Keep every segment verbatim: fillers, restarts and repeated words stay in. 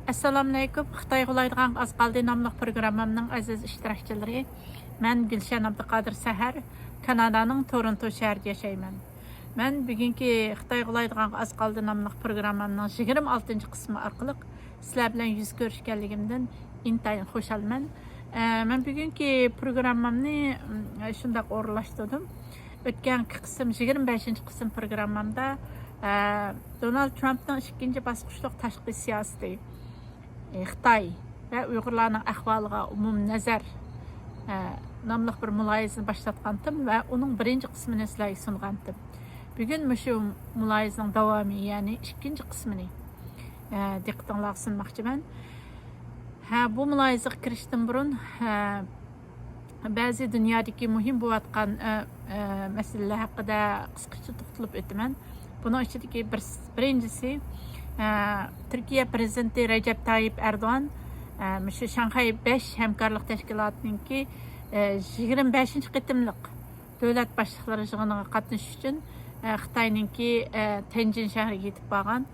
ئەسسالامۇئەلەيكۇم. خىتاي غۇلايدىغانغا ئاز قالدى ناملىق پروگراممامنىڭ ئەزىز ئىشتىراكچىلىرى. مەن گۈلشەن ئابدۇقادىر سەھەر، كانادانىڭ تورونتو شەھىرىدە ياشايمەن. مەن بۈگۈنكى خىتاي غۇلايدىغانغا ئاز قالدى ناملىق پروگراممامنىڭ يىگىرمە ئالتىنچى قىسمى ئارقىلىق سىلەر بىلەن يۈز كۆرۈشكەنلىكىمدىن ئىنتايىن خۇشالمەن. ئە، مەن بۈگۈنكى پروگراممامنى، م، شۇنداق ئورۇنلاشتۇردۇم. ئۆتكەنكى قىسىم، يىگىرمە بەشىنچى قىسىم پروگراممامدا، ئە، دونالد ترامپنىڭ ئىككىنچى باسقۇچلۇق تاشقى سىياسىتى، ئە، خىتاي ۋە ئۇيغۇرلارنىڭ ئەھۋالىغا ئومۇمنەزەر، ئە، ناملىق بىر مۇلاھىزىنى باشلاتقانتىم ۋە ئۇنىڭ بىرىنچى قىسمىنى سىلەرگە سۇنغانتىم. بۈگۈن مۇشۇ مۇلاھىزىنىڭ داۋامى، يەنى ئىككىنچى قىسمىنى، ئە، دىققىتىڭلارغا سۇنماقچىمەن. ھە، بۇ مۇلاھىزىگە كىرىشتىن بۇرۇن، ھە، بەزى دۇنيادىكى مۇھىم بولۇۋاتقان، ئە، ئە، مەسىلىلەر ھەققىدە قىسقىچە توختىلىپ ئۆتىمەن. بۇنىڭ ئىچىدىكى بىر، بىرىنچىسى، ئە، تۈركىيە پىرېزىدېنتى رەجەپ تايىپ ئەردوغان، ئە، مۇشۇ شاڭخەي بەش ھەمكارلىق تەشكىلاتىنىڭكى، ئە، يىگىرمە بەشىنچى قېتىملىق دۆلەت باشلىقلىرى يىغىنىغا قاتنىشىش ئۈچۈن، ئە، خىتاينىڭكى، ئە، تەنجىن شەھىرىگە يېتىپ بارغان.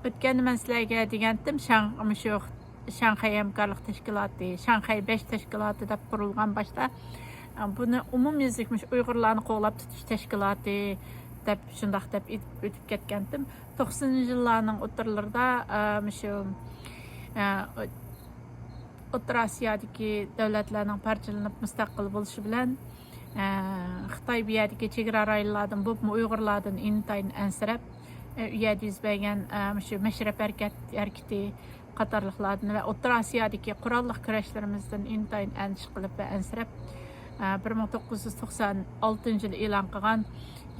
ئۆتكەندە مەن سىلەرگە دېگەنتىم، شاڭ-، مۇشۇ شاڭخەي ھەمكارلىق تەشكىلاتى، شاڭخەي بەش تەشكىلاتى دەپ قۇرۇلغان باشتا، ئە، بۇنى ئومۇميۈزلۈك مۇشۇ ئۇيغۇرلارنى قوغلاپ تۇتۇش تەشكىلاتى دەپ، شۇنداق دەپ ئېيتىپ ئۆتۈپ كەتكەنتىم. توقسىنىنچى يىللارنىڭ ئوتتۇرىلىرىدا، ئە، مۇشۇ، ئە، ئوتتۇرا ئاسىيادىكى دۆلەتلەرنىڭ پارچىلىنىپ مۇستەقىل بولۇشى بىلەن، ئە، خىتاي بۇ يەردىكى چېگرا رايونلاردىن، بولۇپمۇ ئۇيغۇرلاردىن ئىنتايىن ئەنسىرەپ، ئە، ئۇ يەردە يۈز بەرگەن، ئە، مۇشۇ مەشرەپ ھەرىكەت-، ھەرىكىتى قاتارلىقلاردىن ۋە ئوتتۇرا ئاسىيادىكى قوراللىق كۈرەشلىرىمىزدىن ئىنتايىن ئەندىشە قىلىپ ۋە ئەنسىرەپ، ئە، بىر مىڭ توققۇز يۈز توقسان ئالتىنچى يىلى ئېلان قىلغان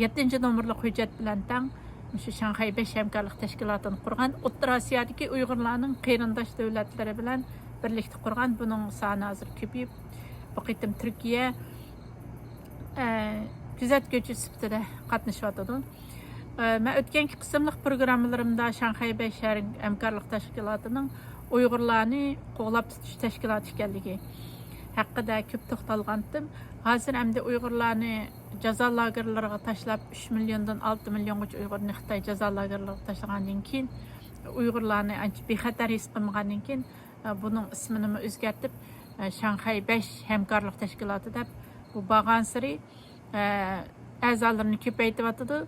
يەتتىنچى نومۇرلۇق ھۆججەت بىلەن تەڭ مۇشۇ شاڭخەي بەش ھەمكارلىق تەشكىلاتىنى قۇرغان. ئوتتۇرا ئاسىيادىكى ئۇيغۇرلارنىڭ قېرىنداش دۆلەتلىرى بىلەن بىرلىكتە قۇرغان. بۇنىڭ سانى ھازىر كۆپىيىپ، بۇ قېتىم تۈركىيە، ئە، كۆزەتكۈچى سۈپىتىدە قاتنىشىۋاتىدۇ. ئە، مەن ئۆتكەنكى قىسىملىق پروگراممىلىرىمدا شاڭخەي بەش شەھەر ھەمكارلىق تەشكىلاتىنىڭ ئۇيغۇرلارنى قوغلاپ تۇتۇش تەشكىلاتى ئىكەنلىكى ھەققىدە كۆپ توختالغانتىم. ھازىر ئەمدى ئۇيغۇرلارنى جازا لاگېرلىرىغا تاشلاپ، ئۈچ مىليوندىن ئالتە مىليونغىچە ئۇيغۇرنى خىتاي جازا لاگېرلىرىغا تاشلىغاندىن كېيىن، ئۇيغۇرلارنى ئانچە بىخەتەر ھېس قىلمىغاندىن كېيىن، ئە، بۇنىڭ ئىسمىنىمۇ ئۆزگەرتىپ، ئە، شاڭخەي بەش ھەمكارلىق تەشكىلاتى دەپ، بۇ بارغانسېرى، ئە، ئەزالىرىنى كۆپەيتىۋاتىدۇ.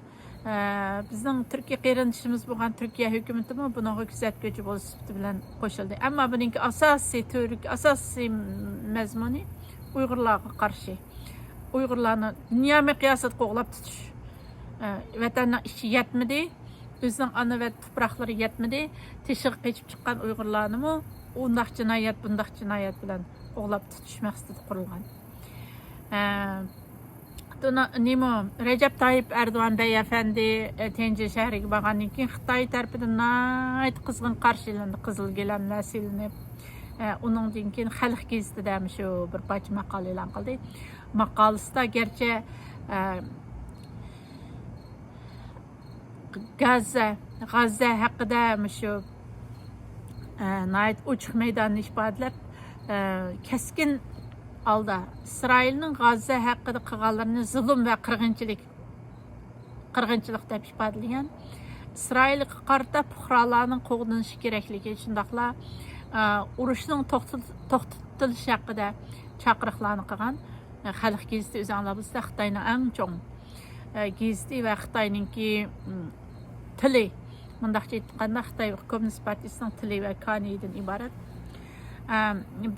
ئە، بىزنىڭ تۈركىي قېرىندىشىمىز بولغان تۈركىيە ھۆكۈمىتىمۇ بۇنىڭغا كۆزەتكۈچى بولۇش سۈپىتى بىلەن قوشۇلدى. ئەمما بۇنىڭكى ئاساسىي تۈۋرۈك، ئاساسىي مەزمۇنى ئۇيغۇرلارغا قارشى. ئۇيغۇرلارنى دۇنيا مىقياسىدا قوغلاپ تۇتۇش. ئە، ۋەتەننىڭ ئىچى يەتمىدى، ئۆزىنىڭ ئانا ۋەتەن تۇپراقلىرى يەتمىدى، تېشىغا قېچىپ چىققان ئۇيغۇرلارنىمۇ ئۇنداق جىنايەت، بۇنداق جىنايەت بىلەن قوغلاپ تۇتۇش مەقسىتىدە قۇرۇلغان. ئە، دۇنا-، نېمە، رەجەپ تايىپ ئەردوغان بەي ئەپەندى، ئە، تەنجىن شەھىرىگە بارغاندىن كېيىن خىتاي تەرىپىدىن ناھايىتى قىزغىن قارشى ئېلىندى، قىزىل گىلەملەر سېلىنىپ. ئە، ئۇنىڭدىن كېيىن خەلق گېزىتىدە مۇشۇ بىر پارچە ماقالە ئېلان قىلدى. ماقالىسىدا گەرچە، ئە، گاززە، غاززە ھەققىدە مۇشۇ، ئە، ناھايىتى ئوچۇق مەيداندا ئىپادىلەپ، ئە، كەسكىن ھالدا ئىسرائىلنىڭ غاززە ھەققىدە قىلغانلىرىنى زۇلۇم ۋە قىرغىنچىلىك، قىرغىنچىلىق دەپ ئىپادىلىگەن. ئىسرائىلغا قارىتا پۇقرالارنىڭ قوغدىنىشى كېرەكلىكى، شۇنداقلا، ئە، ئۇرۇشنىڭ توختىتىلىشى ھەققىدە چاقىرىقلارنى قىلغان. ئە، خەلق گېزىتى ئۆزۈڭلار بىلىسىلەر، خىتاينىڭ ئەڭ چوڭ ئە، گېزىتى ۋە خىتاينىڭكى، م، تىلى، مۇنداقچە ئېيتقاندا، خىتاي كوممۇنىست پارتىيىسىنىڭ تىلى ۋە كانىيىدىن ئىبارەت. ئە،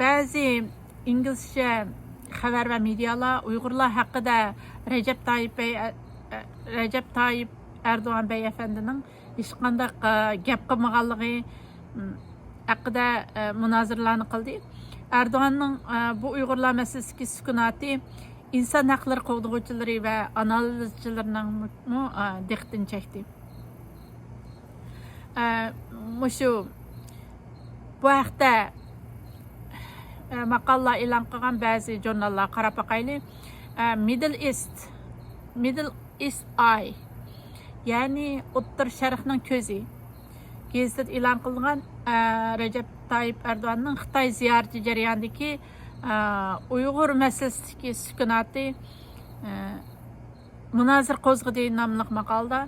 بەزى ئىنگلىزچە خەۋەر ۋە مېدىيالار ئۇيغۇرلار ھەققىدە رەجەپ تايىپ بەي، ئە، ئە، رەجەپ تايىپ ئەردوغان بەي ئەپەندىنىڭ ھېچقانداق، ئە، گەپ قىلمىغانلىقى، م، ھەققىدە، ئە، مۇنازىرىلەرنى قىلدى. ئەردوغاننىڭ، ئە، بۇ ئۇيغۇرلار مەسىلىسىدىكى سۈكۈناتى ئىنسان ھەقلىرى قوغدىغۇچىلىرى ۋە ئانالىزچىلىرىنىڭمۇ، ئە، دىققىتىنى چەكتى. ئە، مۇشۇ، بۇ ھەقتە، ئە، ماقالىلەر ئېلان قىلغان بەزى ژۇرناللارغا قاراپ باقايلى. ئە، مىدل ئىست، مىدل ئىست ئاي، يەنى ئوتتۇرا شەرقنىڭ كۆزى گېزىتىدە ئېلان قىلىنغان، ئە، رەجەپ تايىپ ئەردوغاننىڭ خىتاي زىيارىتى جەريانىدىكى، ئە، ئۇيغۇر مەسىلىسىدىكى سۈكۈناتى، ئە، مۇنازىرە قوزغىدى ناملىق ماقالىدا،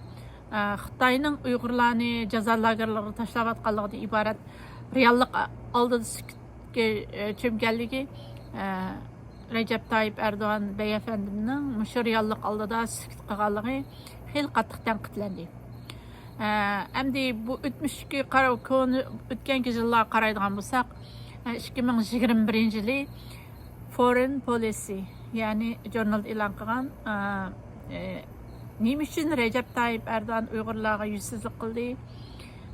ئە، خىتاينىڭ ئۇيغۇرلارنى جازا لاگېرلىرىغا تاشلاۋاتقانلىقىدىن ئىبارەت رېئاللىق ئالدىدا سۈكۈتكە، ئە، چۆمگەنلىكى، ئە، رەجەپ تايىپ ئەردوغان بەي ئەپەندىمنىڭ مۇشۇ رېئاللىق ئالدىدا سۈكۈت قىلغانلىقى خېلى قاتتىق تەنقىدلەندى. ئە، ئەمدى بۇ ئۆتمۈشكە قاراپ، كونا، ئۆتكەنكى يىللارغا قارايدىغان بولساق، ئە، ئىككى مىڭ يىگىرمە بىرىنچى يىلى فورېن پولىسى، يەنى ژۇرنالدا ئېلان قىلغان، ئە، ئە، نېمە ئۈچۈن رەجەپ تايىپ ئەردوغان ئۇيغۇرلارغا يۈزسىزلىك قىلدى؟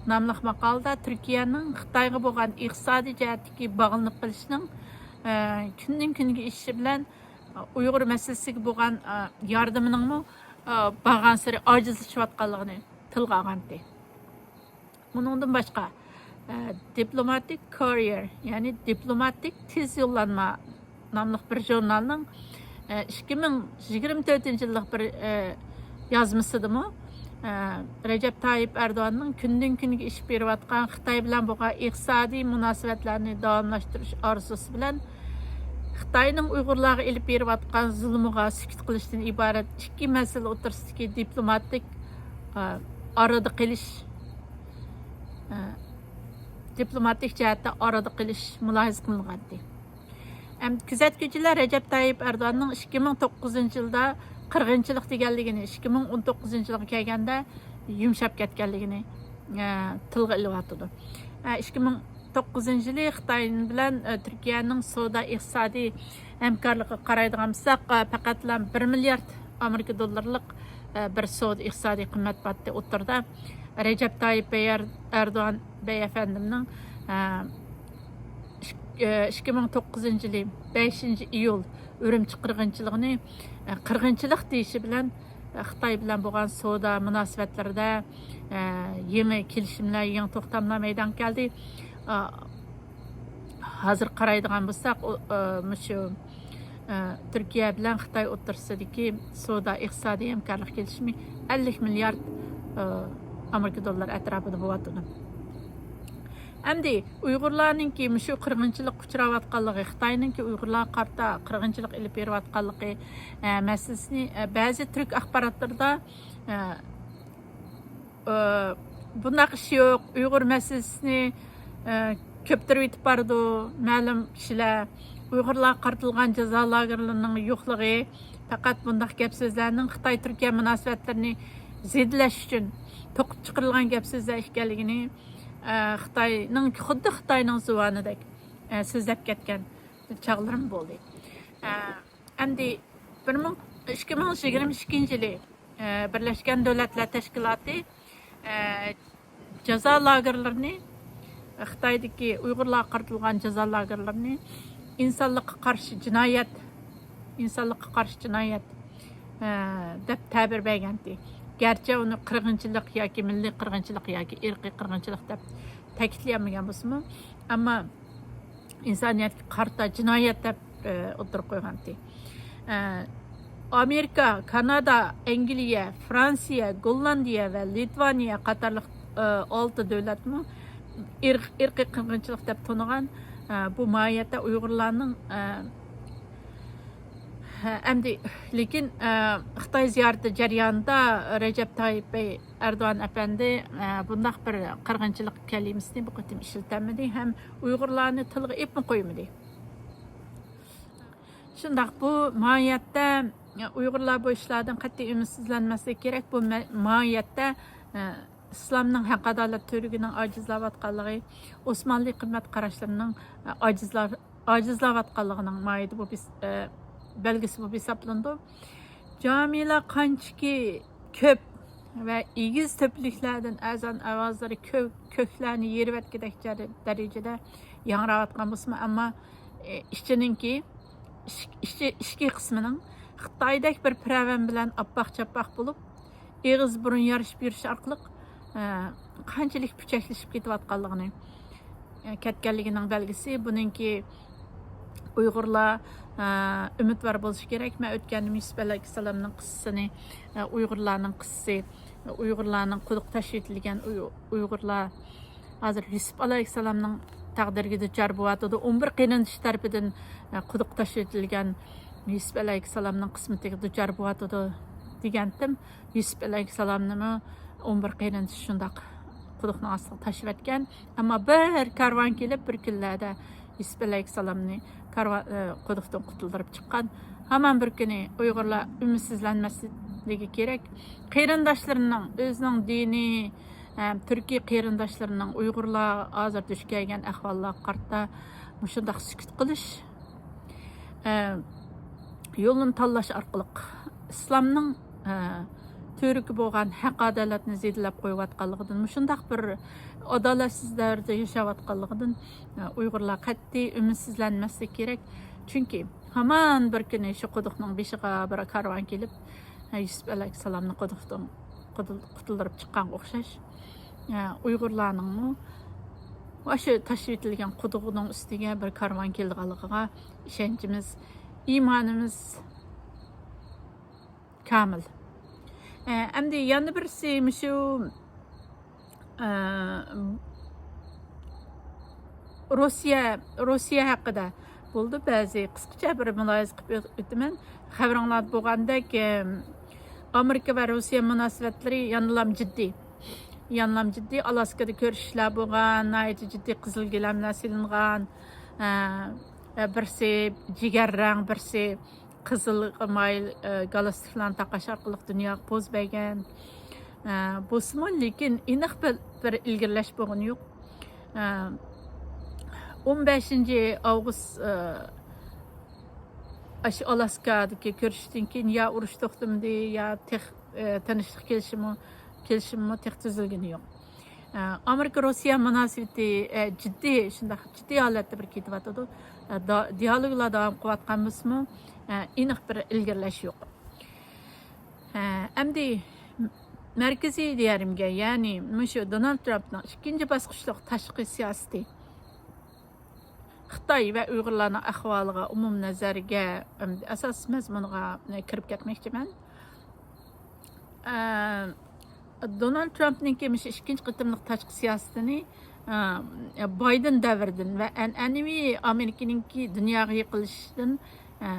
ناملىق ماقالىدا تۈركىيەنىڭ خىتايغا بولغان ئىقتىسادىي جەھەتتىكى باغلىنىپ قېلىشىنىڭ، ئە، كۈندىن كۈنگە ئېشىشى بىلەن، ئۇيغۇر مەسىلىسىگە بولغان، ئە، ياردىمىنىڭمۇ، ئە، بارغانسېرى ئاجىزلىشىۋاتقانلىقىنى تىلغا ئالغانتى. ئۇنىڭدىن باشقا، ئە، دىپلوماتىك كورىيېر، يەنى دىپلوماتىك تېز يوللانما ناملىق بىر ژۇرنالنىڭ، ئە، ئىككى مىڭ يىگىرمە تۆتىنچى يىللىق بىر، ئە، يازمىسىدىمۇ، ئە، رەجەپ تايىپ ئەردوغاننىڭ كۈندىن كۈنگە ئېشىپ بېرىۋاتقان خىتاي بىلەن بولغان ئىقتىسادىي مۇناسىۋەتلەرنى داۋاملاشتۇرۇش ئارزۇسى بىلەن خىتاينىڭ ئۇيغۇرلارغا ئېلىپ بېرىۋاتقان زۇلمىغا سۈكۈت قىلىشتىن ئىبارەت ئىككى مەسىلە ئوتتۇرىسىدىكى دىپلوماتىك، ئە، ئارىدا قېلىش، ئە، دىپلوماتىك جەھەتتە ئارىدا قېلىش مۇلاھىزە قىلىنغانىدى. ئەمدى كۆزەتكۈچىلەر رەجەپ تايىپ ئەردوغاننىڭ ئىككى مىڭ توققۇزىنچى يىلدا قىرغىنچىلىق دېگەنلىكىنى، ئىككى مىڭ ئون توققۇزىنچى يىلغا كەلگەندە يۇمشاپ كەتكەنلىكىنى، ئە، تىلغا ئېلىۋاتىدۇ. ئە، ئىككى مىڭ توققۇزىنچى يىلى خىتاي بىلەن، ئە، تۈركىيەنىڭ سودا ئىقتىسادىي ھەمكارلىقىغا قارايدىغان بولساق، ئە، پەقەتلا بىر مىليارد ئامېرىكا دوللارلىق، ئە، بىر سودا ئىقتىسادىي قىممەت بارتى ئوتتۇرىدا. رەجەپ تايىپ بەي ئەر-، ئەردوغان بەي ئەپەندىمنىڭ، ئە، ئىك-، ئىككى مىڭ توققۇزىنچى يىلى بەشىنچى ئىيۇل ئۈرۈمچى قىرغىنچىلىقىنى، قىرغىنچىلىق دېيىشى بىلەن، خىتاي بىلەن بولغان سودا مۇناسىۋەتلىرىدە يېڭى كېلىشىملەر، يېڭى توختاملار مەيدانغا كەلدى. ھازىر قارايدىغان بولساق، مۇشۇ تۈركىيە بىلەن خىتاي ئوتتۇرىسىدىكى سودا ئىقتىسادىي ھەمكارلىق كېلىشىمى ئەللىك مىليارد ئامېرىكا دوللار ئەتراپىدا بولۇۋاتىدۇ. ئەمدى ئۇيغۇرلارنىڭكى مۇشۇ قىرغىنچىلىققا ئۇچراۋاتقانلىقى، خىتاينىڭكى ئۇيغۇرلارغا قارىتا قىرغىنچىلىق ئېلىپ بېرىۋاتقانلىقى، ئە، مەسىلىسىنى، ئە، بەزى تۈرك ئاخباراتلىرىدا، ئە، ئە، بۇنداق ئىش يوق، ئۇيغۇر مەسىلىسىنى، ئە، كۆپتۈرۈۋېتىپ بارىدۇ مەلۇم كىشىلەر. ئۇيغۇرلارغا قارىتىلغان جازا لاگېرلىرىنىڭ يوقلۇقى، پەقەت بۇنداق گەپ سۆزلەرنىڭ خىتاي تۈركىيە مۇناسىۋەتلىرىنى زېدىلەش ئۈچۈن توقۇپ چىقىرىلغان گەپ سۆزلەر ئىكەنلىكىنى، ئە، خىتاينىڭ، خۇددى خىتاينىڭ زۇۋانىدەك، ئە، سۆزلەپ كەتكەن چاغلىرىم بولدى. ئە، ئەمدى بىر مىڭ، ئىككى مىڭ يىگىرمە ئىككىنچى يىلى، ئە، بىرلەشكەن دۆلەتلەر تەشكىلاتى، ئە، جازا لاگېرلىرىنى، خىتايدىكى ئۇيغۇرلارغا قارىتىلغان جازا لاگېرلىرىنى ئىنسانلىققا قارشى جىنايەت، ئىنسانلىققا قارشى جىنايەت، ئە، دەپ تەبىر بەرگەنتى. گەرچە ئۇنى قىرغىنچىلىق ياكى مىللىي قىرغىنچىلىق ياكى ئىرقىي قىرغىنچىلىق دەپ تەكىتلىيەلمىگەن بولسىمۇ، ئەمما ئىنسانىيەتكە قارىتا جىنايەت دەپ، ئە، ئوتتۇرىغا قويغانتى. ئە، ئامېرىكا، كانادا، ئەنگلىيە، فرانسىيە، گوللاندىيە ۋە لىتۋانىيە قاتارلىق، ئە، ئالتە دۆلەتمۇ ئىرق-، ئىرقىي قىرغىنچىلىق دەپ تونۇغان، ئە، بۇ ماھىيەتتە ئۇيغۇرلارنىڭ، ئە، ئەمدى، لېكىن، ئە، خىتاي زىيارىتى جەريانىدا رەجەپ تايىپ بەي ئەردوغان ئەپەندى، ئە، بۇنداق بىر قىرغىنچىلىق كەلىمىسىنى بۇ قېتىم ئىشلىتەلمىدى ھەم ئۇيغۇرلارنى تىلغا ئېلىپمۇ قويمىدى. شۇنداق، بۇ ماھىيەتتە ئۇيغۇرلار بۇ ئىشلاردىن قەتئىي ئۈمىدسىزلەنمەسلىكى كېرەك. بۇ مە-، ماھىيەتتە، ئە، ئىسلامنىڭ ھەق-ئادالەت تۈۋرۈكىنىڭ ئاجىزلاۋاتقانلىقى، ئوسمانلى قىممەت قاراشلىرىنىڭ، ئە، ئاجىزلا-، ئاجىزلاۋاتقانلىقىنىڭ ماھىيىتى بولۇپ ھېس-، ئە، بەلگىسى بولۇپ ھېسابلىنىدۇ. جامىلار قانچىكى كۆپ ۋە ئېگىز تۆپىلىكلەردىن ئەزان ئاۋازلىرى كۆ-، كۆكلەرنى يېرىۋەتكۈدەك جەر-، دەرىجىدە ياڭراۋاتقان بولسىمۇ، ئەمما، ئى، ئىچىنىڭكى، ئىچ-، ئىچ-، ئىچكى قىسمىنىڭ خىتايدەك بىر پىرەۋەن بىلەن ئاپئاق-چاپئاق بولۇپ، ئېغىز بۇرۇن يارىشىپ يۈرۈش ئارقىلىق، ئە، قانچىلىك پۈچەكلىشىپ كېتىۋاتقانلىقىنى، ئە، كەتكەنلىكىنىڭ بەلگىسى. بۇنىڭكى ئۇيغۇرلار، ئە، ئۈمىدۋار بولۇشى كېرەك. مەن ئۆتكەندىمۇ يۈسۈپ ئەلەيھىسسالامنىڭ قىسسىسىنى، ئە، ئۇيغۇرلارنىڭ قىسسىسى، ئۇيغۇرلارنىڭ قۇدۇق تاشلىۋېتىلگەن ئۇي-، ئۇيغۇرلار ھازىر يۈسۈپ ئەلەيھىسسالامنىڭ تەقدىرىگە دۇچار بولۇۋاتىدۇ. ئون بىر قېرىندىشى تەرىپىدىن، ئە، قۇدۇق تاشلىۋېتىلگەن يۈسۈپ ئەلەيھىسسالامنىڭ قىسمىتىگە دۇچار بولۇۋاتىدۇ دېگەنتىم. يۈسۈپ ئەلەيھىسسالامنىمۇ ئون بىر قېرىندىشى شۇنداق قۇدۇقنىڭ ئاستىغا تاشلىۋەتكەن. ئەمما بىر كارۋان كېلىپ، بىر كۈنلەردە يۈسۈپ ئەلەيھىسسالامنى كارۋان، ئە، قۇدۇقتىن قۇتۇلدۇرۇپ چىققان. ھامان بىر كۈنى ئۇيغۇرلار ئۈمىدسىزلەنمەسلىكى كېرەك. قېرىنداشلىرىنىڭ، ئۆزىنىڭ دىنىي، ئە، تۈركىي قېرىنداشلىرىنىڭ ئۇيغۇرلار ھازىر دۇچ كەلگەن ئەھۋاللارغا قارىتا مۇشۇنداق سۈكۈت قىلىش، ئە، يولىنى تاللاش ئارقىلىق ئىسلامنىڭ، ئە، تۈۋرۈكى بولغان ھەق ئادالەتنى زېدىلەپ قويۇۋاتقانلىقىدىن، مۇشۇنداق بىر ئادالەتسىز دەۋردە ياشاۋاتقانلىقىدىن، ئە، ئۇيغۇرلار قەتئىي ئۈمىدسىزلەنمەسلىكى كېرەك. چۈنكى ھامان بىر كۈنى شۇ قۇدۇقنىڭ بېشىغا بىر كارۋان كېلىپ، ئە، يۈسۈپ ئەلەيھىسسالامنى قۇدۇقتىن قۇتۇل-، قۇتۇلدۇرۇپ چىققانغا ئوخشاش، ئە، ئۇيغۇرلارنىڭمۇ ئاشۇ تاشلىۋېتىلگەن قۇدۇقنىڭ ئۈستىگە بىر كارۋان كېلىدىغانلىقىغا ئىشەنچىمىز، ئىمانىمىز كامىل. ئە، ئەمدى يەنە بىرسى مۇشۇ، ئە، روسىيە، روسىيە ھەققىدە بولدى، بەزى قىسقىچە بىر مۇلاھىزە قىلىپ ئۆت-، ئۆتىمەن. خەۋىرىڭلاردا بولغاندەك، ئەم، ئامېرىكا ۋە روسىيە مۇناسىۋەتلىرى يەنىلام جىددىي. يەنىلام جىددىي. ئالاسكىدا كۆرۈشۈشلەر بولغان، ناھايىتى جىددىي قىزىل گىلەملەر سېلىنغان، ئە، ئە، بىرسى جىگەر رەڭ، بىرسى قىزىل مايىل، ئە، گالستۇكلارنى تاقاش ئارقىلىق دۇنياغا پوز بەرگەن. ئە، بولسىمۇ، لېكىن ئېنىق بىر، بىر ئىلگىرىلەش بولغىنى يوق. ئە، ئون بەشىنچى ئاۋغۇست، ئە، ئاشۇ ئالاسكادىكى كۆرۈشۈشتىن كېيىن يا ئۇرۇش توختىمىدى، يا تېخ-، ئە، تىنچلىق كېلىشىمۇ، كېلىشىممۇ تېخى تۈزۈلگىنى يوق. ئە، ئامېرىكا روسىيە مۇناسىۋىتى، ئە، جىددىي، شۇنداق جىددىي ھالەتتە بىر كېتىۋاتىدۇ. ئە، دا-، دىيالوگلار داۋام قىلىۋاتقان بولسىمۇ، ئە، ئېنىق بىر ئىلگىرىلەش يوق. ئە، ئەمدى مەركىزىي يەرمىگە، يەنى مۇشۇ دونالد ترامپنىڭ ئىككىنچى باسقۇچلۇق تاشقى سىياسىتى، خىتاي ۋە ئۇيغۇرلارنىڭ ئەھۋالىغا، ئومۇمنەزەرگە، ئەمدى ئاساسىي مەزمۇنىغا كىرىپ كەتمەكچىمەن. ئە، دونالد ترامپنىڭكى مۇشۇ ئىككىنچى قېتىملىق تاشقى سىياسىتىنى، ئە، بايدېن دەۋرىدىن ۋە ئەنئەنىۋى ئامېرىكىنىڭكى دۇنياغا يېقىنلىشىشىدىن، ئە،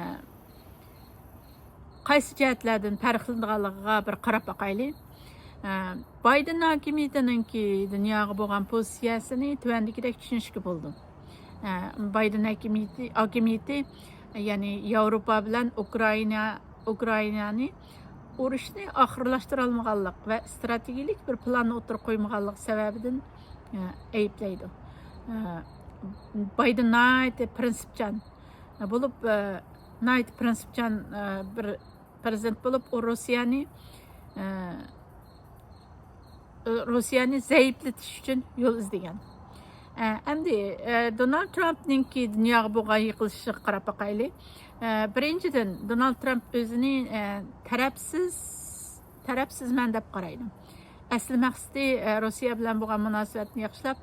قايسى جەھەتلەردىن پەرقلىنىدىغانلىقىغا بىر قاراپ باقايلى. ئە، بايدېن ھاكىمىيىتىنىڭكى دۇنياغا بولغان پوزىتسىيەسىنى تۆۋەندىكىدەك چۈشىنىشكە بولىدۇ. ئە، بايدېن ھاكىمىيىتى، ھاكىمىيىتى، يەنى ياۋروپا بىلەن ئۇكرائىنا، ئۇكرائىنانى ئۇرۇشنى ئاخىرلاشتۇرالمىغانلىق ۋە ئىستراتېگىيىلىك بىر پىلاننى ئوتتۇرىغا قويمىغانلىق سەۋەبىدىن، ئە، ئەيىبلەيدۇ. ئە، بايدېن ناھايىتى پىرىنسىپچان، ئە، بولۇپ، ئە، ناھايىتى پىرىنسىپچان، ئە، بىر پىرېزىدېنت بولۇپ، ئۇ روسىيەنى، ئە، روسىيەنى زەئىپلىتىش ئۈچۈن يول ئىزدىگەن. ئە، ئەمدى، ئە، دونالد ترامپنىڭكى دۇنياغا بولغان يېقىنلىشىشىغا قاراپ باقايلى. ئە، بىرىنچىدىن، دونالد ترامپ ئۆزىنى، ئە، تەرەپسىز، تەرەپسىزمەن دەپ قارايدۇ. ئەسلى مەقسىتى، ئە، روسىيە بىلەن بولغان مۇناسىۋەتنى ياخشىلاپ،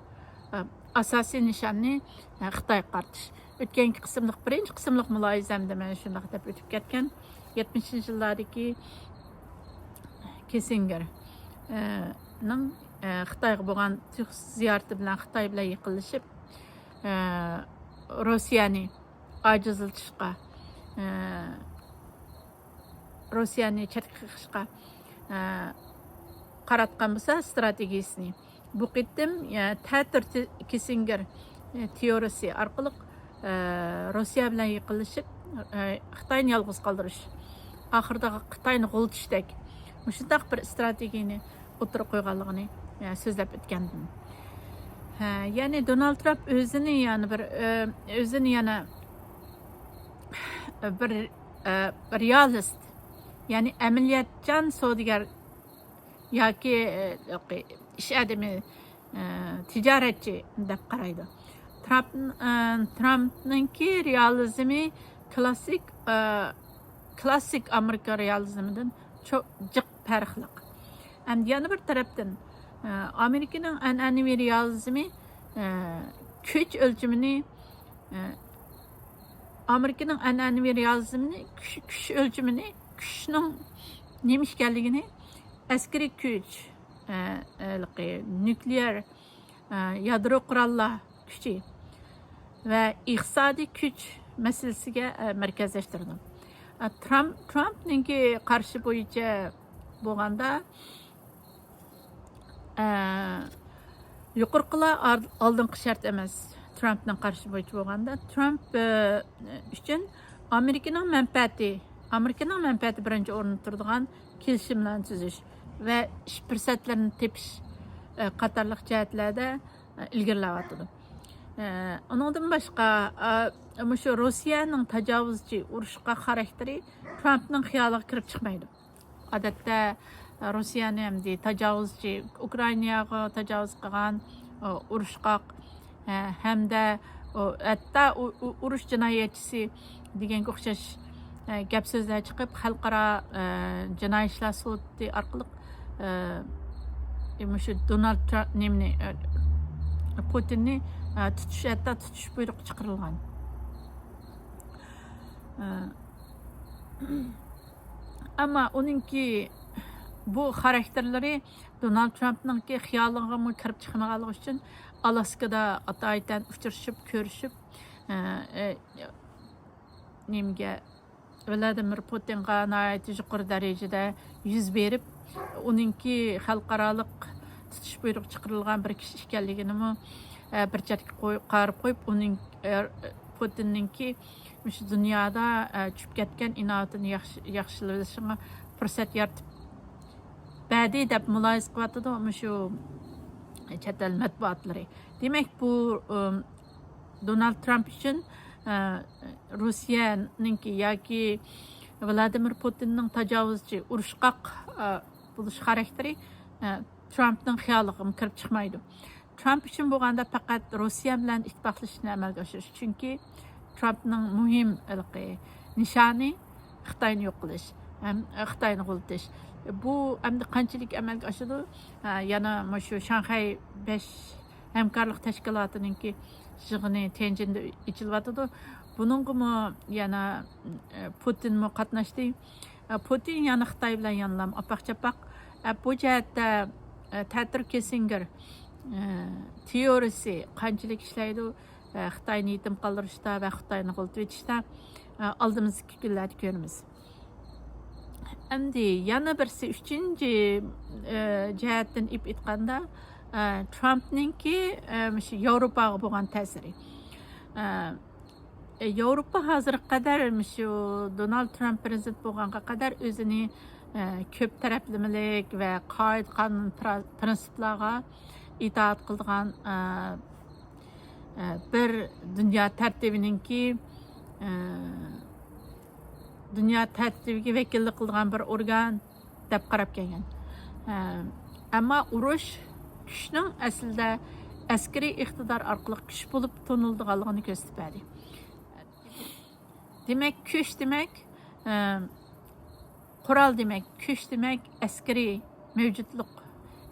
ئە، ئاساسىي نىشاننى، ئە، خىتايغا قارىتىش. ئۆتكەنكى قىسىملىق، بىرىنچى قىسىملىق مۇلاھىزەمدە مەن شۇنداق دەپ ئۆتۈپ كەتكەن. يەتمىشىنچى يىللاردىكى كىسسىنگېر، ئە، نىڭ، ئە، خىتايغا بولغان تۇيۇقسىز زىيارىتى بىلەن خىتاي بىلەن يېقىنلىشىپ، ئە، روسىيەنى ئاجىزلىتىشقا، ئە، روسىيەنى چەتكە قېقىشقا، ئە، قاراتقان بولسا ئىستراتېگىيىسىنى، بۇ قېتىم، ئە، تەتۈر تې-، كىسسىنگېر، ئە، تېئورىيىسى ئارقىلىق، ئە، روسىيە بىلەن يېقىنلىشىپ، ئە، خىتاينى يالغۇز قالدۇرۇش، ئاخىرىدا خىتاينى غۇلىتىشتەك مۇشۇنداق بىر ئىستراتېگىيىنى ئوتتۇرىغا قويغانلىقىنى، ئە، سۆزلەپ ئۆتكەندىم. ھە، يەنى دونالد ترامپ ئۆزىنى يەنە بىر، ئە، ئۆزىنى يەنە بىر، ئە، رېئالىست، يەنى ئەمەلىيەتچان سودىگەر ياكى، ئە، ئىش ئادىمى، ئە، تىجارەتچى دەپ قارايدۇ. ترامپ، ئە، ترامپنىڭكى رېئالىزمى كلاسسىك، ئە، كلاسسىك ئامېرىكا رېئالىزمىدىن چو-، جىق پەرقلىق. ئەمدى يەنە بىر تەرەپتىن، ئە، ئامېرىكىنىڭ ئەنئەنىۋى رېئالىزمى، ئە، كۈچ ئۆلچىمىنى، ئە، ئامېرىكىنىڭ ئەنئەنىۋى رېئالىزمىنى، كۈچ، كۈچ ئۆلچىمىنى، كۈچنىڭ نېمە ئىكەنلىكىنى، ئەسكىرىي كۈچ، ئە، ھېلىقى نۇكلېئار، ئە، يادرو قوراللار كۈچى ۋە ئىقتىسادىي كۈچ مەسىلىسىگە، ئە، مەركەزلەشتۈرىدۇ. ئە، ترامپ، ترامپنىڭكى قارىشى بويىچە بولغاندا، ئە، يۇقىرىقىلار ئار-، ئالدىنقى شەرت ئەمەس. ترامپنىڭ قارىشى بويىچە بولغاندا، ترامپ، ئە، ئۈچۈن ئامېرىكىنىڭ مەنپەئەتى، ئامېرىكىنىڭ مەنپەئەتى بىرىنچى ئورۇندا تۇرىدىغان كېلىشىملەرنى تۈزۈش ۋە ئىش پۇرسەتلىرىنى تېپىش، ئە، قاتارلىق جەھەتلەردە، ئە، ئىلگىرىلەۋاتىدۇ. ئە، ئۇنىڭدىن باشقا، ئە، مۇشۇ روسىيەنىڭ تاجاۋۇزچى، ئۇرۇشقاق خاراكتېرى ترامپنىڭ خىيالىغا كىرىپ چىقمايدۇ. ئادەتتە، روسىيەنى ئەمدى تاجاۋۇزچى، ئۇكرائىناغا تاجاۋۇز قىلغان، ئۇرۇشقاق، ھەمدە ھەتتا ئۇرۇش جىنايەتچىسى دېگەنگە ئوخشاش گەپ سۆزلەر چىقىپ، خەلقئارا جىنايى ئىشلار سوتى ئارقىلىق مۇشۇ دونالد ترامپ نېمىنى، پۇتىننى تۇتۇش، ھەتتا تۇتۇش بۇيرۇقى چىقىرىلغان. ئەمما ئۇنىڭكى بۇ خاراكتېرلىرى دونالد ترامپنىڭكى خىيالىغىمۇ كىرىپ چىقمىغانلىقى ئۈچۈن، ئالاسكىدا ئاتايىتەن ئۇچرىشىپ، كۆرۈشۈپ، ئە، ئە، نېمىگە، ۋلادىمىر پۇتىنغا ناھايىتى يۇقىرى دەرىجىدە يۈز بېرىپ، ئۇنىڭكى خەلقئارالىق تۇتۇش بۇيرۇقى چىقىرىلغان بىر كىشى ئىكەنلىكىنىمۇ، ئە، بىر چەتكە قوي-، قايرىپ قويۇپ، ئۇنىڭ، ئە، پۇتىننىڭكى مۇشۇ دۇنيادا، ئە، چۈشۈپ كەتكەن ئىناۋىتىنى ياخشى، ياخشىلىۋېلىشىغا پۇرسەت يارىتىپ بەردى دەپ مۇلاھىزە قىلىۋاتىدۇ مۇشۇ چەت ئەل مەتبۇئاتلىرى. دېمەك، بۇ، ئىم، دونالد ترامپ ئۈچۈن، ئە، روسىيەنىڭكى ياكى ۋلادىمىر پۇتىننىڭ تاجاۋۇزچى، ئۇرۇشقاق، ئە، بولۇش خاراكتېرى، ئە، ترامپنىڭ خىيالىغىمۇ كىرىپ چىقمايدۇ. ترامپ ئۈچۈن بولغاندا پەقەت روسىيە بىلەن ئىتتىپاقلىشىشنى ئەمەلگە ئاشۇرۇش. چۈنكى ترامپنىڭ مۇھىم ھېلىقى نىشانى خىتاينى يوق قىلىش ھەم خىتاينى غۇلىتىش. بۇ ئەمدى قانچىلىك ئەمەلگە ئاشىدۇ؟ ھە، يەنە مۇشۇ شاڭخەي بەش ھەمكارلىق تەشكىلاتىنىڭكى يىغىنى تيەنجىندە ئېچىلىۋاتىدۇ. بۇنىڭغىمۇ يەنە، ئە، پۇتىنمۇ قاتناشتى. ئە، پۇتىن يەنە خىتاي بىلەن يانلام ئاپاق-چاپاق. ئە، بۇ جەھەتتە، ئە، تەتۈر كىسسىنگېر، ئە، تېئورىيىسى قانچىلىك ئىشلەيدۇ؟ ئە، خىتاينى يېتىم قالدۇرۇشتا ۋە خىتاينى غۇلىتىۋېتىشتا، ئە، ئالدىمىزدىكى كۈنلەردە كۆرىمىز. ئەمدى يەنە بىرسى، ئۈچىنچى، ئە، جەھەتتىن ئېلىپ ئېيتقاندا، ئە، ترامپنىڭكى، ئە، مۇشۇ ياۋروپاغا بولغان تەسىرى. ئە، ياۋروپا ھازىرغا قەدەر، مۇشۇ دونالد ترامپ پىرېزىدېنت بولغانغا قەدەر ئۆزىنى، ئە، كۆپ تەرەپلىمىلىك ۋە قائىدە-قانۇن، پرا-، پىرىنسىپلارغا ئىتائەت قىلىدىغان، ئە، ئە، بىر دۇنيا تەرتىپىنىڭكى، ئە، دۇنيا تەرتىپىگە ۋەكىللىك قىلىدىغان بىر ئورگان دەپ قاراپ كەلگەن. ئە، ئەمما ئۇرۇش كۈچنىڭ ئەسلىدە ئەسكىرىي ئىقتىدار ئارقىلىق كۈچ بولۇپ تونۇلىدىغانلىقىنى كۆرسىتىپ بەردى. دېمەك، كۈچ دېمەك، ئە، قورال دېمەك، كۈچ دېمەك، ئەسكىرىي مەۋجۇتلۇق،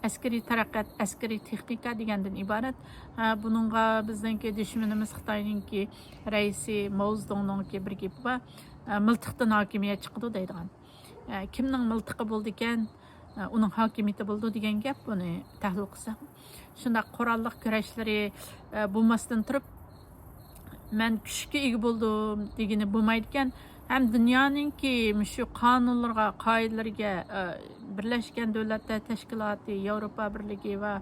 ئەسكىرىي تەرەققىيات، ئەسكىرىي تېخنىكا دېگەندىن ئىبارەت. ئە، بۇنىڭغا بىزنىڭكى دۈشمىنىمىز خىتاينىڭكى رەئىسى ماۋزېدۇڭنىڭكى بىر گېپى بار، ئە، مىلتىقتىن ھاكىمىيەت چىقىدۇ دەيدىغان. ئە، كىمنىڭ مىلتىقى بولىدىكەن، ئە، ئۇنىڭ ھاكىمىيىتى بولىدۇ دېگەن گەپ، بۇنى تەھلىل قىلساق. شۇنداق قوراللىق كۈرەشلىرى، ئە، بولماستىن تۇرۇپ، مەن كۈچكە ئىگە بولدۇم دېگىنى بولمايدىكەن. ھەم دۇنيانىڭكى مۇشۇ قانۇنلىرىغا، قائىدىلىرىگە، ئە، بىرلەشكەن دۆلەتلەر تەشكىلاتى، ياۋروپا بىرلىكى ۋە،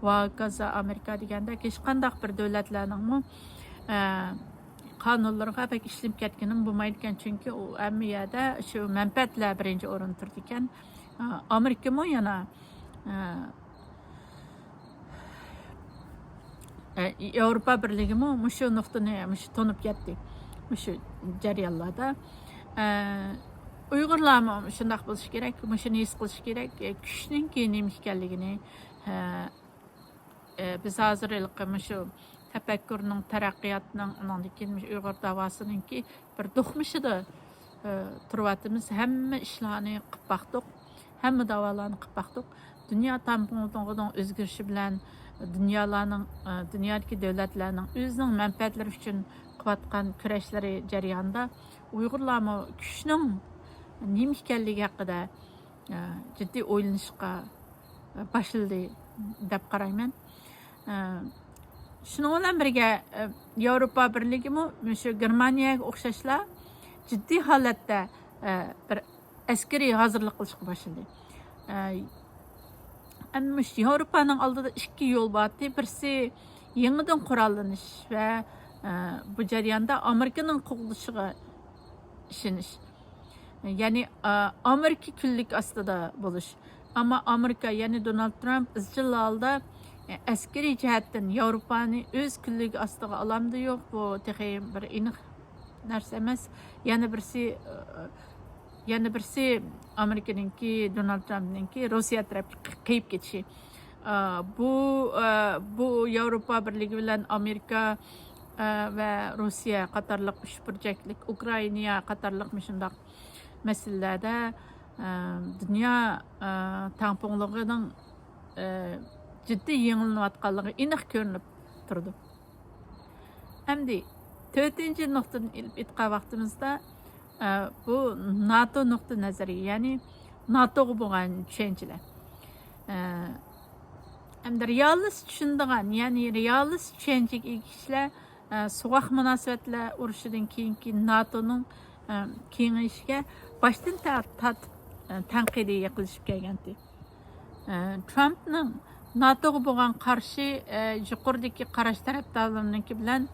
ۋە ھاكازا ئامېرىكا دېگەندەك ھېچقانداق بىر دۆلەتلەرنىڭمۇ، ئە، قانۇنلىرىغا بەك ئىشىنىپ كەتكىنىمۇ بولمايدىكەن، چۈنكى ئۇ ھەممە يەردە شۇ مەنپەئەتلەر بىرىنچى ئورۇندا تۇرىدىكەن. ئامېرىكىمۇ يەنە، ياۋروپا بىرلىكىمۇ مۇشۇ نۇقتىنى مۇشۇ تونۇپ كەتتى مۇشۇ جەريانلاردا. ئۇيغۇرلارمۇ شۇنداق بولۇشى كېرەك، مۇشۇنى ھېس قىلىشى كېرەك، كۈچنىڭكى نېمە ئىكەنلىكىنى. ئە، بىز ھازىر ھېلىقى مۇشۇ تەپەككۇرنىڭ، تەرەققىياتنىڭ، ئۇنىڭدىن كېيىن مۇشۇ ئۇيغۇر داۋاسىنىڭكى بىر دوقمۇشىدا، ئە، تۇرۇۋاتىمىز. ھەممە ئىشلارنى قىلىپ باقتۇق، ھەممە داۋالارنى قىلىپ باقتۇق. دۇنيا تەڭپۇڭىنىڭ ئۆزگىرىشى بىلەن دۇنيالارنىڭ، ئە، دۇنيادىكى دۆلەتلەرنىڭ ئۆزىنىڭ مەنپەئەتلىرى ئۈچۈن قىلىۋاتقان كۈرەشلىرى جەريانىدا ئۇيغۇرلارمۇ كۈچنىڭ نېمە ئىكەنلىكى ھەققىدە ئە، جىددىي ئويلىنىشقا، ئە، باشلىدى دەپ قارايمەن. ئە، شۇنىڭ بىلەن بىرگە، ئە، ياۋروپا بىرلىكىمۇ مۇشۇ گېرمانىيەگە ئوخشاشلا جىددىي ھالەتتە، ئە، بىر ئەسكىرىي ھازىرلىق قىلىشقا باشلىدى. ئە، ئەمدى مۇشۇ ياۋروپانىڭ ئالدىدا ئىككى يول بارتى. بىرسى يېڭىدىن قوراللىنىش ۋە، ئە، بۇ جەرياندا ئامېرىكىنىڭ قوغدىشىغا ئىشىنىش. يەنى، ئە، ئامېرىكا كۈنلۈك ئاستىدا بولۇش. ئەمما ئامېرىكا، يەنى دونالد ترامپ ئىزچىل ھالدا، ئە، ئەسكىرىي جەھەتتىن ياۋروپانى ئۆز كۈنلۈكى ئاستىغا ئالامدۇ يوق، بۇ تېخى بىر ئېنىق نەرسە ئەمەس. يەنە بىرسى، ئە، يەنە بىرسى ئامېرىكىنىڭكى، دونالد ترامپنىڭكى روسىيە تەرەپكە قېيىپ كېتىشى. ئە، بۇ، ئە، بۇ ياۋروپا بىرلىكى بىلەن ئامېرىكا، ئە، ۋە روسىيە قاتارلىق ئۈچ بۇرجەكلىك، ئۇكرائىنا قاتارلىق مۇشۇنداق مەسىلىلەردە، ئە، دۇنيا، ئە، تەڭپۇڭلۇقىنىڭ، ئە، جىددىي يېڭىلىنىۋاتقانلىقى ئېنىق كۆرۈنۈپ تۇرىدۇ. ئەمدى تۆتىنچى نۇقتىدىن ئېلىپ ئېيتقان ۋاقتىمىزدا، ئە، بۇ ناتو نۇقتىئى نەزىرى، يەنى ناتوغا بولغان چۈشەنچىلەر. ئە، ئەمدى رېئالىست چۈشىنىدىغان، يەنى رېئالىست چۈشەنچىگە ئىگە كىشىلەر، ئە، سوغۇق مۇناسىۋەتلەر ئۇرۇشىدىن كېيىنكى ناتونىڭ، ئە، كېڭىيىشىگە باشتىن تا-، تارتىپ، ئە، تەنقىدىي يېقىنلىشىپ كەلگەنتى. ئە، ترامپنىڭ ناتوغا بولغان قارىشى، ئە، يۇقىرىدىكى قاراش تەرەپدارلىرىنىڭكى بىلەن،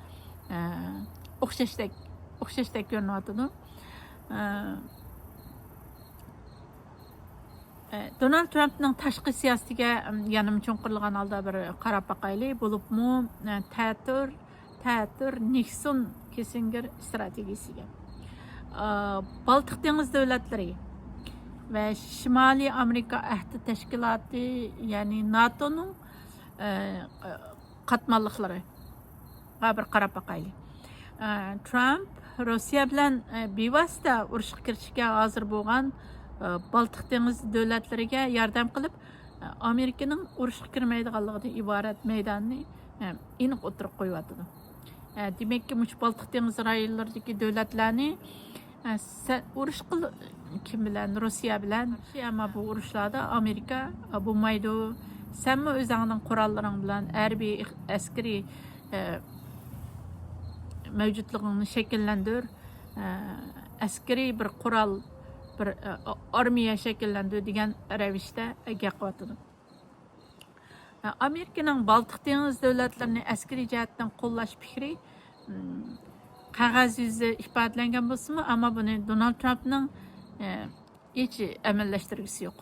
ئە، ئوخشاشتەك، ئوخشاشتەك كۆرۈنۈۋاتىدۇ. ئە، ئە، دونالد ترامپنىڭ تاشقى سىياسىتىگە، ئەم، يەنىمۇ چوڭقۇرلىغان ھالدا بىر قاراپ باقايلى. بولۇپمۇ، ئە، تەتۈر، تەتۈر، نىكسون، كىسسىنگېر ئىستراتېگىيىسىگە، ئە، بالتىق دېڭىز دۆلەتلىرى ۋە شىمالىي ئامېرىكا ئەھدى تەشكىلاتى، يەنى ناتونىڭ، ئە، ئە، قاتماللىقلىرىغا بىر قاراپ باقايلى. ئە، ترامپ روسىيە بىلەن، ئە، بىۋاسىتە ئۇرۇشقا كىرىشىشكە ھازىر بولغان، ئە، بالتىق دېڭىز دۆلەتلىرىگە ياردەم قىلىپ، ئە، ئامېرىكىنىڭ ئۇرۇشقا كىرمەيدىغانلىقىدىن ئىبارەت مەيداننى، ئە، ئېنىق ئوتتۇرىغا قويۇۋاتىدۇ. ئە، دېمەككى، مۇشۇ بالتىق دېڭىزى رايونلىرىدىكى دۆلەتلەرنى، ئە، سەن ئۇرۇش قىل، كىم بىلەن؟ روسىيە بىلەن. ئەمما بۇ ئۇرۇشلاردا ئامېرىكا، ئە، بولمايدۇ. سەنمۇ ئۆزۈڭنىڭ قوراللىرىڭ بىلەن ھەربىي ئىق-، ئەسكىرىي، ئە، مەۋجۇتلۇقۇڭنى شەكىللەندۈر. ئە، ئەسكىرىي بىر قورال، بىر، ئە، ئارمىيە شەكىللەندۈر دېگەن رەۋىشتە گەپ قىلىۋاتىدۇ. ئامېرىكىنىڭ بالتىق دېڭىز دۆلەتلىرىنى ئەسكىرىي جەھەتتىن قوللاش پىكرى، م، قەغەز يۈزىدە ئىپادىلەنگەن بولسىمۇ، ئەمما بۇنى دونالد ترامپنىڭ، ئە، ھېچ ئەمەلىيلەشتۈرگۈسى يوق.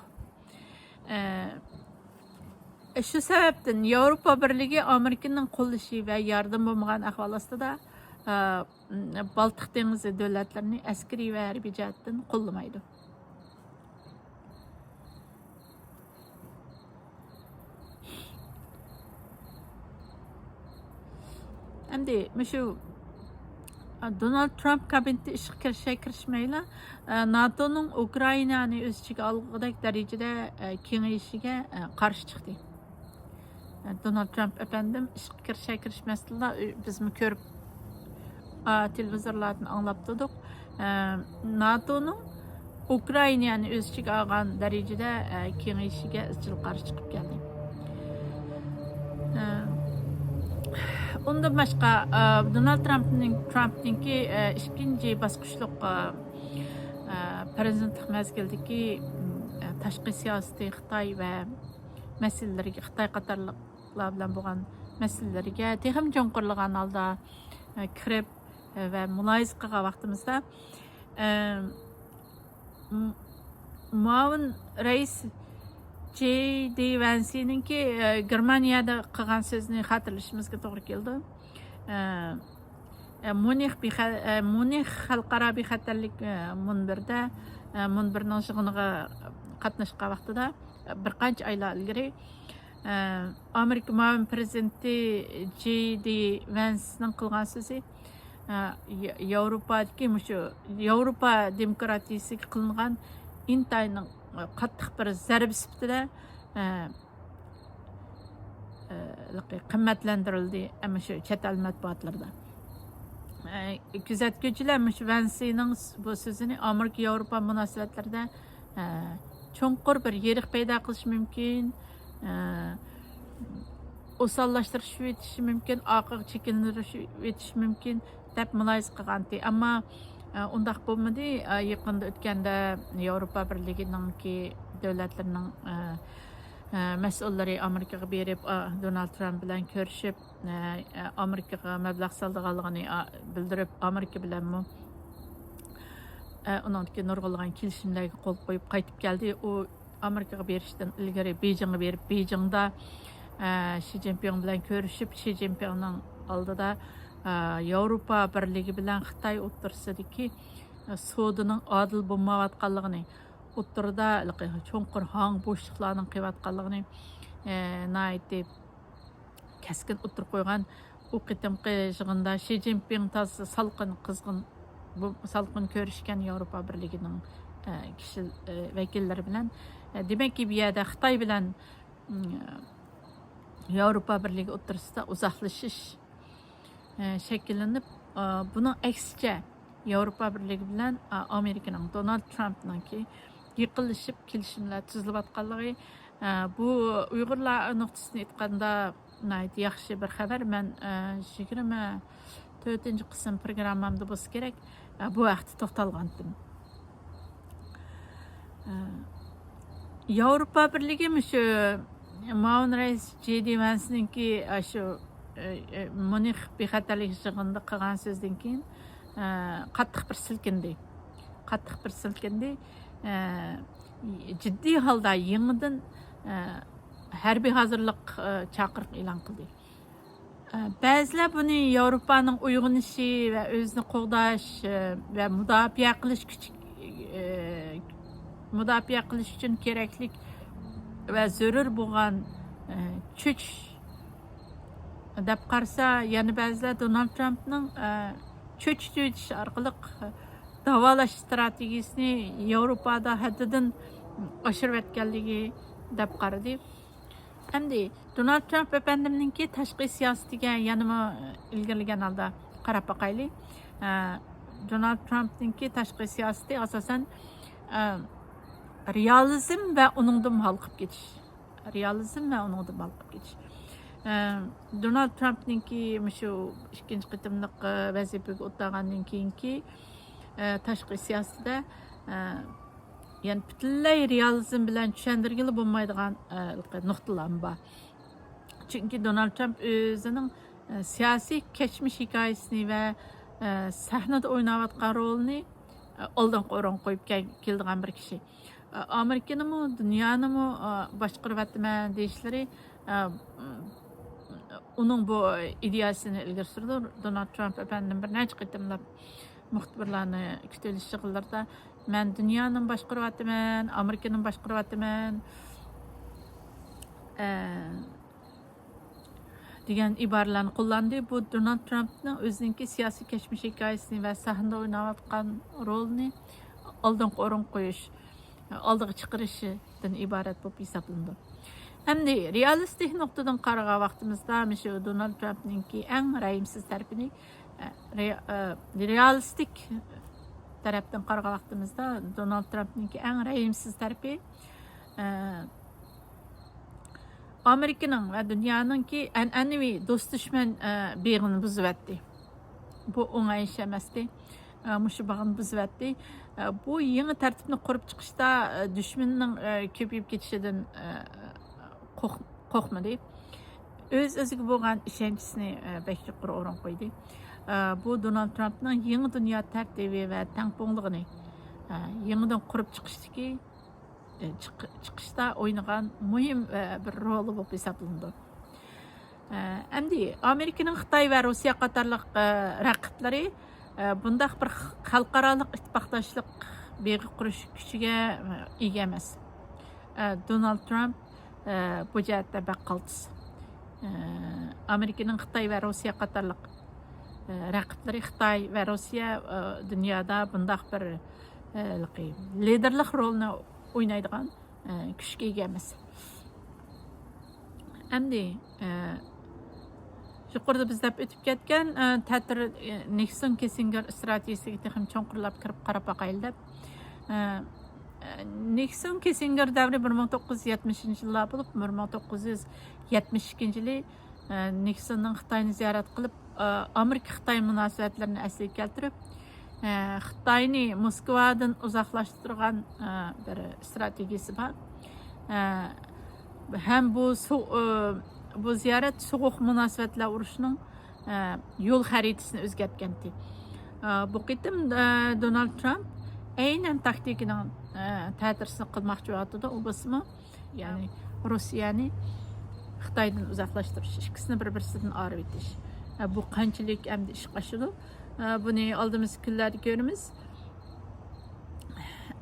ئە، شۇ سەۋەبتىن ياۋروپا بىرلىكى ئامېرىكىنىڭ قوللىشى ۋە ياردىمى بولمىغان ئەھۋال ئاستىدا، ئە، بالتىق دېڭىزى دۆلەتلىرىنى ئەسكىرىي ۋە ھەربىي جەھەتتىن قوللىمايدۇ. ئەمدى مۇشۇ، ئە، دونالد ترامپ كابىنېتى ئىشقا كىرىشە كىرىشمەيلا، ئە، ناتونىڭ ئۇكرائىنانى ئۆز ئىچىگە ئالغۇدەك دەرىجىدە، ئە، كېڭىيىشىگە، ئە، قارشى چىقتى. دونالد ترامپ ئەپەندىم ئىشقا كىرىشە كىرىشمەستىنلا، ئۆ-، بىزمۇ كۆرۈپ، ئا، تېلېۋىزورلاردىن ئاڭلاپ تۇردۇق. ئە، ناتونىڭ ئۇكرائىنانى ئۆز ئىچىگە ئالغان دەرىجىدە، ئە، كېڭىيىشىگە ئىزچىل قارشى چىقىپ كەلدى. ئە، ئۇندىن باشقا، ئە، دونالد ترامپنىڭ، ترامپنىڭكى، ئە، ئىككىنچى باسقۇچلۇق، ئە، ئە، پىرېزىدېنتلىق مەزگىلدىكى، ئە، تاشقى سىياسىتى خىتاي ۋە مەسىلىلىرىگە، خىتاي قاتارلىقلار بىلەن بولغان مەسىلىلىرىگە تېخىمۇ چوڭقۇرلىغان ھالدا، ئە، كىرىپ، ئە، ۋە مۇلاھىزە قىلغان ۋاقتىمىزدا، ئە، م-، مۇئاۋىن رەئىس جېي دى ۋەنسىنىڭكى، ئە، گېرمانىيەدە قىلغان سۆزىنى خاتىرىلىشىمىزگە توغرا كېلىدۇ. ئە، ئە، مۇنىخ بىخە-، ئە، مۇنىخ خەلقئارا بىخەتەرلىك، ئە، مۇنبىرىدە، ئە، مۇنبىرىنىڭ يىغىنىغا قاتناشقان ۋاقتىدا، ئە، بىر قانچە ئايلار ئىلگىرى، ئە، ئامېرىكا مۇئاۋىن پىرېزىدېنتى جېي دى ۋەنسنىڭ قىلغان سۆزى، ئە، ي-، ياۋروپادىكى مۇشۇ ياۋروپا دېموكراتىيىسىگە قىلىنغان ئىنتايىن قاتتىق بىر زەربە سۈپىتىدە، ئە، ئە، قىممەتلەندۈرۈلدى، ئە، مۇشۇ چەت ئەل مەتبۇئاتلىرىدا. ئە، كۆزەتكۈچىلەر مۇشۇ ۋەنسىنىڭ س-، بۇ سۆزىنى ئامېرىكا ياۋروپا مۇناسىۋەتلىرىدە، ئە، چوڭقۇر بىر يېرىق پەيدا قىلىشى مۇمكىن، ئە، ئوساللاشتۇرۇشىۋېتىشى مۇمكىن، ئارقىغا چېكىندۈرۈشىۋېتىشى مۇمكىن، دەپ مۇلاھىزە قىلغانتى. ئەمما، ئە، ئۇنداق بولمىدى. ئە، يېقىندا ئۆتكەندە ياۋروپا بىرلىكىنىڭكى دۆلەتلىرىنىڭ، ئە، ئە، مەسئۇللىرى ئامېرىكىغا بېرىپ، ئا، دونالد ترامپ بىلەن كۆرۈشۈپ، ئە، ئە، ئامېرىكىغا مەبلەغ سالىدىغانلىقىنى، ئا، بىلدۈرۈپ، ئامېرىكا بىلەنمۇ، ئە، ئۇنىڭدىكى نۇرغۇنلىغان كېلىشىملەرگە قول قويۇپ قايتىپ كەلدى. ئۇ ئامېرىكىغا بېرىشتىن ئىلگىرى بېيجىڭغا بېرىپ، بېيجىڭدا، ئە، شى جىنپىڭ بىلەن كۆرۈشۈپ، شى جىنپىڭنىڭ ئالدىدا، ئە، ياۋروپا بىرلىكى بىلەن خىتاي ئوتتۇرىسىدىكى، ئە، سودىنىڭ ئادىل بولمايۋاتقانلىقىنى، ئوتتۇرىدا ھېلىقى چوڭقۇر ھاڭ بوشلۇقلارنىڭ قېلىۋاتقانلىقىنى، ئە، ناھايىتى كەسكىن ئوتتۇرىغا قويغان. ئۇ قېتىمقى يىغىندا شى جىنپىڭ تازا سالقىن، قىزغىن، بۇ سالقىن كۆرۈشكەن ياۋروپا بىرلىكىنىڭ، ئە، كىشى، ئە، ۋەكىللىرى بىلەن. ئە، دېمەككى، بۇ يەردە خىتاي بىلەن، م، ياۋروپا بىرلىكى ئوتتۇرىسىدا ئۇزاقلىشىش، ئە، شەكىللىنىپ، ئە، بۇنىڭ ئەكسىچە، ياۋروپا بىرلىكى بىلەن، ئە، ئامېرىكىنىڭ، دونالد ترامپنىڭكى يېقىنلىشىپ كېلىشىملەر تۈزۈلۈۋاتقانلىقى، ئە، بۇ ئۇيغۇرلار نۇقتىسىدىن ئېيتقاندا ناھايىتى ياخشى بىر خەۋەر. مەن، ئە، يىگىرمە تۆتىنچى قىسىم پروگراممامدا بولسا كېرەك، ئە، بۇ ھەقتە توختالغانتىم. ئە، ياۋروپا بىرلىكى مۇشۇ مۇئاۋىن رەئىس جې دى ۋەنسنىڭكى، ئە، شۇ، ئە، ئە، ميۇنخ بىخەتەرلىك يىغىنىدا قىلغان سۆزدىن كېيىن، ئە، قاتتىق بىر سىلكىندى. قاتتىق بىر سىلكىندى. ئە، جىددىي ھالدا يېڭىدىن، ئە، ھەربىي ھازىرلىق، ئە، چاقىرىق ئېلان قىلدى. ئە، بەزىلەر بۇنى ياۋروپانىڭ ئويغىنىشى ۋە ئۆزىنى قوغداش، ئە، ۋە مۇداپىئە قىلىش كۈچى، ئە، مۇداپىئە قىلىش ئۈچۈن كېرەكلىك ۋە زۆرۈر بولغان، ئە، چۆچۈش دەپ قارىسا، يەنە بەزىلەر دونالد ترامپنىڭ، ئە، چۆچۈتۈۋېتىش ئارقىلىق داۋالاش ئىستراتېگىيىسىنى ياۋروپادا ھەددىدىن ئاشۇرۇۋەتكەنلىكى دەپ قارىدى. ئەمدى دونالد ترامپ ئەپەندىمنىڭكى تاشقى سىياسىتىگە يەنىمۇ ئىلگىرىلىگەن ھالدا قاراپ باقايلى. ئە، دونالد ترامپنىڭكى تاشقى سىياسىتى ئاساسەن، ئە، رېئالىزم ۋە ئۇنىڭدىن ھالقىپ كېتىش. رېئالىزم ۋە ئۇنىڭدىن ھالقىپ كېتىش. ئە، دونالد ترامپنىڭكى مۇشۇ ئىككىنچى قېتىملىق، ئە، ۋەزىپىگە ئولتۇرغاندىن كېيىنكى، ئە، تاشقى سىياسىتىدە، ئە، يەنى پۈتۈنلەي رېئالىزم بىلەن چۈشەندۈرگىلى بولمايدىغان، ئە، نۇقتىلارمۇ بار. چۈنكى دونالد ترامپ ئۆزىنىڭ، ئە، سىياسىي كەچمىش ھېكايىسىنى ۋە، ئە، سەھنىدە ئويناۋاتقان رولىنى، ئە، ئالدىنقى ئورۇنغا قويۇپ كەل-، كېلىدىغان بىر كىشى. ئە، ئامېرىكىنىمۇ، دۇنيانىمۇ، ئە، باشقۇرۇۋاتىمەن دېيىشلىرى، ئە، ئۇنىڭ بۇ ئىدىيەسىنى ئىلگىرى سۈرىدۇ. دونالد ترامپ ئەپەندىم بىر نەچچە قېتىملاپ مۇخبىرلارنى كۈتۈۋېلىش يىغىنلىرىدا، «مەن دۇنيانىمۇ باشقۇرۇۋاتىمەن، ئامېرىكىنىمۇ باشقۇرۇۋاتىمەن.» ئە، دېگەن ئىبارىلەرنى قوللاندى. بۇ دونالد ترامپنىڭ ئۆزىنىڭكى سىياسىي كەچمىش ھېكايىسىنى ۋە سەھنىدە ئويناۋاتقان رولىنى ئالدىنقى ئورۇنغا قويۇش، ئالدىغا چىقىرىشىدىن ئىبارەت بولۇپ ھېسابلىنىدۇ. ئەمدى رېئالىستىك نۇقتىدىن قارىغان ۋاقتىمىزدا، مۇشۇ دونالد ترامپنىڭكى ئەڭ رەھىمسىز تەرىپىنى، ئە، رېئ-، ئە، رېئالىستىك تەرەپتىن قارىغان ۋاقتىمىزدا، دونالد ترامپنىڭكى ئەڭ رەھىمسىز تەرىپى، ئە، ئامېرىكىنىڭ ۋە دۇنيانىڭكى ئەنئەنىۋى دوست-دۈشمەن، ئە، بېغىنى بۇزۇۋەتتى. بۇ ئوڭاي ئىش ئەمەستى. ئە، مۇشۇ بېغىنى بۇزۇۋەتتى. ئە، بۇ يېڭى تەرتىپنى قۇرۇپ چىقىشتا، ئە، دۈشمىنىنىڭ، ئە، كۆپىيىپ كېتىشىدىن، ئە، قورق-، قورقمىدى. ئۆز-ئۆزىگە بولغان ئىشەنچىسىنى، ئە، بەك يۇقىرى ئورۇنغا قويدى. ئە، بۇ دونالد ترامپنىڭ يېڭى دۇنيا تەرتىپى ۋە تەڭپۇڭلۇقىنى، ئە، يېڭىدىن قۇرۇپ چىقىشتىكى، ئە، چىق-، چىقىشتا ئوينىغان مۇھىم، ئە، بىر رولى بولۇپ ھېسابلىنىدۇ. ئە، ئەمدى ئامېرىكىنىڭ خىتاي ۋە روسىيە قاتارلىق، ئە، رەقىبلىرى، ئە، بۇنداق بىر خ-، خەلقئارالىق ئىتتىپاقداشلىق بېغى قۇرۇش كۈچىگە، ئە، ئىگە ئەمەس. ئە، دونالد ترامپ، ئە، بۇ جەھەتتە بەك قالتىس. ئە، ئامېرىكىنىڭ خىتاي ۋە روسىيە قاتارلىق، ئە، رەقىبلىرى خىتاي ۋە روسىيە، ئە، دۇنيادا بۇنداق بىر، ئە، ھېلىقى لىدېرلىق رولىنى ئوينايدىغان، ئە، كۈچكە ئىگە ئەمەس. ئەمدى، ئە، يۇقىرىدا بىز دەپ ئۆتۈپ كەتكەن، ئە، تەتۈر، ئە، نىكسون كىسسىنگېر ئىستراتېگىيىسىگە تېخىمۇ چوڭقۇرلاپ كىرىپ قاراپ باقايلى دەپ. ئە، نىكسون كىسسىنگېر دەۋرى بىر مىڭ توققۇز يۈز يەتمىشىنچى يىللار بولۇپ، بىر مىڭ توققۇز يۈز يەتمىش ئىككىنچى يىلى، ئە، نىكسوننىڭ خىتاينى زىيارەت قىلىپ، ئە، ئامېرىكا-خىتاي مۇناسىۋەتلىرىنى ئەسلىگە كەلتۈرۈپ، ئە، خىتاينى موسكۋادىن ئۇزاقلاشتۇرغان، ئە، بىر ئىستراتېگىيىسى بار. ئە، ھەم بۇ سو-، ئى، بۇ زىيارەت سوغۇق مۇناسىۋەتلەر ئۇرۇشىنىڭ، ئە، يول خەرىتىسىنى ئۆزگەرتكەنتى. ئە، بۇ قېتىم، ئە، دونالد ترامپ ئەينەن تاكتىكىنىڭ، ئە، تەتۈرىسىنى قىلماقچى بولۇۋاتىدۇ. ئۇ بولسىمۇ، يەنى روسىيەنى خىتايدىن ئۇزاقلاشتۇرۇش، ئىككىسىنى بىر-بىرسىدىن ئايرىۋېتىش. ئە، بۇ قانچىلىك ئەمدى ئىشقا ئاشىدۇ؟ ئە، بۇنى ئالدىمىزدىكى كۈنلەردە كۆرىمىز.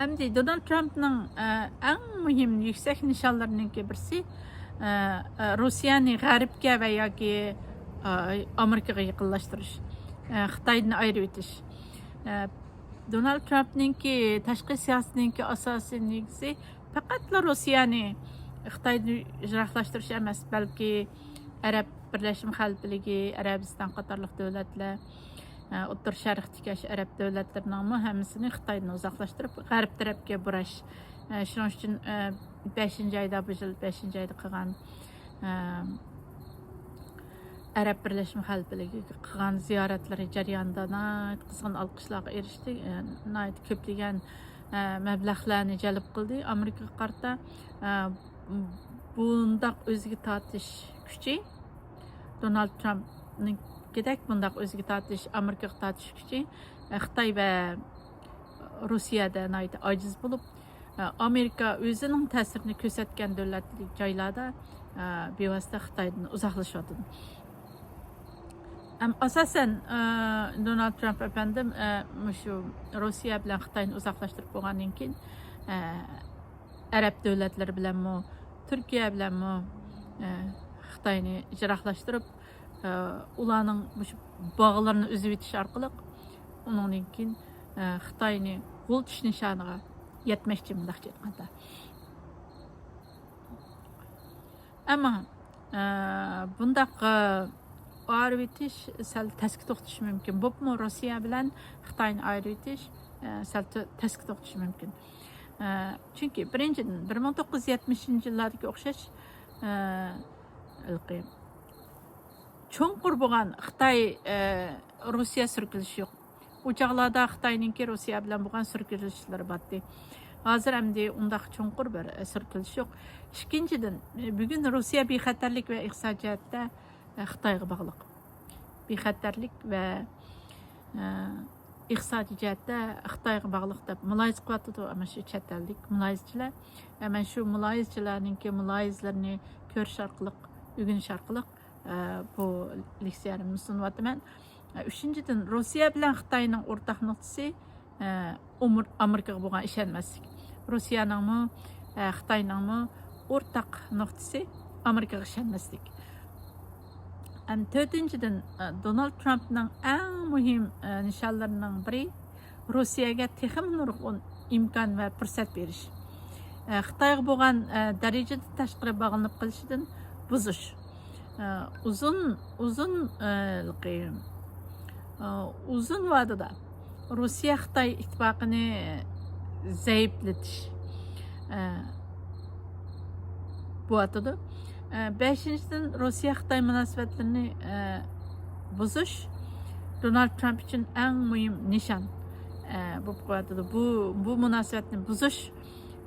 ئەمدى دونالد ترامپنىڭ، ئە، ئەڭ مۇھىم يۈكسەك نىشانلىرىنىڭكى بىرسى، ئە، ئە، روسىيەنى غەربكە ۋە ياكى، ئە، ئامېرىكىغا يېقىنلاشتۇرۇش، ئە، خىتايدىن ئايرىۋېتىش. ئە، دونالد ترامپنىڭكى تاشقى سىياسىتىنىڭكى ئاساسىي نېگىزى پەقەتلا روسىيەنى خىتايدىن يىراقلاشتۇرۇش ئەمەس، بەلكى ئەرەب بىرلەشمە خەلىپىلىكى، ئەرەبىستان قاتارلىق دۆلەتلەر، ئە، ئوتتۇرا شەرقتىكى ئاشۇ ئەرەب دۆلەتلىرىنىڭمۇ ھەممىسىنى خىتايدىن ئۇزاقلاشتۇرۇپ، غەرب تەرەپكە بۇراش. ئە، شۇنىڭ ئۈچۈن، ئە، بەشىنچى ئايدا، بۇ يىل بەشىنچى ئايدا قىلغان، ئە، ئەرەب بىرلەشمە خەلىپىلىكىگە قىلغان زىيارەتلىرى جەريانىدا ناھايىتى قىزغىن ئالقىشلارغا ئېرىشتى. ئە، ناھايىتى كۆپلىگەن، ئە، مەبلەغلەرنى جەلپ قىلدى ئامېرىكىغا قارىتا. ئە، بۇنداق ئۆزىگە تارتىش كۈچى، دونالد ترامپنىڭكىدەك بۇنداق ئۆزىگە تارتىش، ئامېرىكىغا تارتىش كۈچى، ئە، خىتاي ۋە روسىيەدە ناھايىتى ئاجىز بولۇپ، ئامېرىكا ئۆزىنىڭ تەسىرىنى كۆرسەتكەن دۆلەت، جايلاردا، بىۋاسىتە خىتايدىن ئۇزاقلىشىۋاتىدۇ. ئەم، ئاساسەن، دونالد ترامپ ئەپەندىم، مۇشۇ روسىيە بىلەن خىتاينى ئۇزاقلاشتۇرۇپ بولغاندىن كېيىن، ئەرەب دۆلەتلىرى بىلەنمۇ، تۈركىيە بىلەنمۇ، خىتاينى يىراقلاشتۇرۇپ، ئۇلارنىڭ مۇشۇ باغلىرىنى ئۈزۈۋېتىش ئارقىلىق، ئۇنىڭدىن كېيىن، خىتاينى غۇلىتىش نىشانىغا يەتمەكچى، مۇنداقچە ئېيتقاندا. ئەمما، ئە، بۇنداق، ئە، ئايرىۋېتىش سەل تەسكە توختىشى مۇمكىن. بولۇپمۇ روسىيە بىلەن خىتاينى ئايرىۋېتىش، ئە، سەل تە-، تەسكە توختىشى مۇمكىن. ئە، چۈنكى بىرىنچىدىن، بىر مىڭ توققۇز يۈز يەتمىشىنچى يىللاردىكى ئوخشاش، ئە، ھېلىقى چوڭقۇر بولغان خىتاي، ئە، روسىيە سۈركىلىشى يوق. ئۇ چاغلاردا خىتاينىڭكى روسىيە بىلەن بولغان سۈركىلىشلىرى بارتى. ھازىر ئەمدى ئۇنداق چوڭقۇر بىر، ئە، سۈركىلىش يوق. ئىككىنچىدىن، بۈگۈن روسىيە بىخەتەرلىك ۋە ئىقتىساد جەھەتتە، ئە، خىتايغا باغلىق. بىخەتەرلىك ۋە، ئە، ئىقتىسادىي جەھەتتە خىتايغا باغلىق دەپ مۇلاھىزە قىلىۋاتىدۇ، ئەمما شۇ چەت ئەللىك مۇلاھىزىچىلەر. ئە، مەن شۇ مۇلاھىزىچىلەرنىڭكى مۇلاھىزىلىرىنى كۆرۈش ئارقىلىق، ئۆگىنىش ئارقىلىق، ئە، بۇ لېكسىيەمنى سۇنۇۋاتىمەن. ئە، ئۈچىنچىدىن، روسىيە بىلەن خىتاينىڭ ئورتاق نۇقتىسى، ئە، ئۇمۇر-، ئامېرىكىغا بولغان ئىشەنمەسلىك. روسىيەنىڭمۇ، ئە، خىتاينىڭمۇ ئورتاق نۇقتىسى ئامېرىكىغا ئىشەنمەسلىك. ئەم، تۆتىنچىدىن، ئە، دونالد ترامپنىڭ ئەڭ مۇھىم، ئە، نىشانلىرىنىڭ بىرى روسىيەگە تېخىمۇ نۇرغۇن ئىمكان ۋە پۇرسەت بېرىش. ئە، خىتايغا بولغان، ئە، دەرىجىدىن تاشقىرى باغلىنىپ قېلىشىدىن بۇزۇش. ئە، ئۇزۇن، ئۇزۇن، ئە، ھېلىقى، ئە، ئۇزۇن ۋادىدا روسىيە خىتاي ئىتتىپاقىنى زەئىپلىتىش، ئە، بولۇۋاتىدۇ. ئە، بەشىنچىدىن، روسىيە خىتاي مۇناسىۋەتلىرىنى، ئە، بۇزۇش دونالد ترامپ ئۈچۈن ئەڭ مۇھىم نىشان، ئە، بولۇپ قېلىۋاتىدۇ. بۇ، بۇ مۇناسىۋەتنى بۇزۇش،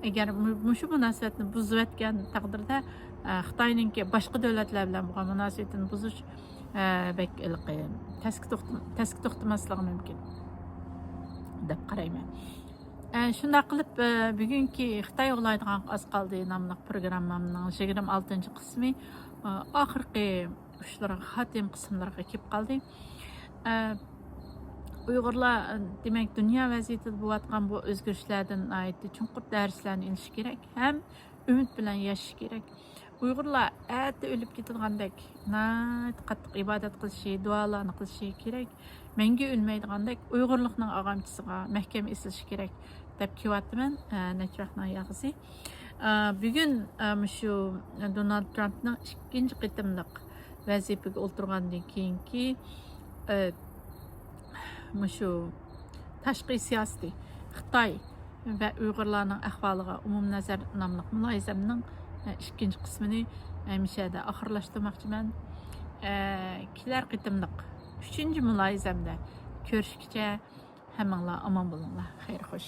ئەگەر مۇ-، مۇشۇ مۇناسىۋەتنى بۇزۇۋەتكەن تەقدىردە، ئە، خىتاينىڭكى باشقا دۆلەتلەر بىلەن بولغان مۇناسىۋىتىنى بۇزۇش، ئە، بەك ھېلىقى تەسكە توختىما-، تەسكە توختىماسلىقى مۇمكىن دەپ قارايمەن. ئە، شۇنداق قىلىپ، ئە، بۈگۈنكى خىتاي ئۇلايدىغان ئاز قالدى ناملىق پروگراممامنىڭ يىگىرمە ئالتىنچى قىسمى، ئە، ئاخىرقى ئۇچلىرىغا، خاتىمە قىسىملىرىغا كېلىپ قالدى. ئە، ئۇيغۇرلار، ئە، دېمەك، دۇنيا ۋەزىيىتىدە بولۇۋاتقان بۇ ئۆزگىرىشلەردىن ناھايىتى چوڭقۇر دەرسلەرنى ئېلىشى كېرەك ھەم ئۈمىد بىلەن ياشىشى كېرەك. ئۇيغۇرلار ئەتە ئۆلۈپ كېتىدىغاندەك ناھايىتى قاتتىق ئىبادەت قىلىشى، دۇئالارنى قىلىشى كېرەك. مەڭگۈ ئۆلمەيدىغاندەك ئۇيغۇرلۇقنىڭ ئاغامچىسىغا مەھكەم ئېسىلىشى كېرەك دەپ كېلىۋاتىمەن، ئە، نەچچە ۋاقىتنىڭ ياغىسى. ئە، بۈگۈن، ئە، مۇشۇ دونالد ترامپنىڭ ئىككىنچى قېتىملىق ۋەزىپىگە ئولتۇرغاندىن كېيىنكى، ئە، مۇشۇ تاشقى سىياسىتى، خىتاي ۋە ئۇيغۇرلارنىڭ ئەھۋالىغا ئومۇمنەزەر ناملىق مۇلاھىزەمنىڭ، ئە، ئىككىنچى قىسمىنى، ئە، مۇشۇ يەردە ئاخىرلاشتۇرماقچىمەن. ئە، كېلەر قېتىملىق ئۈچىنچى مۇلاھىزەمدە كۆرۈشكىچە ھەممىڭلار ئامان بولۇڭلار. خەير خوش.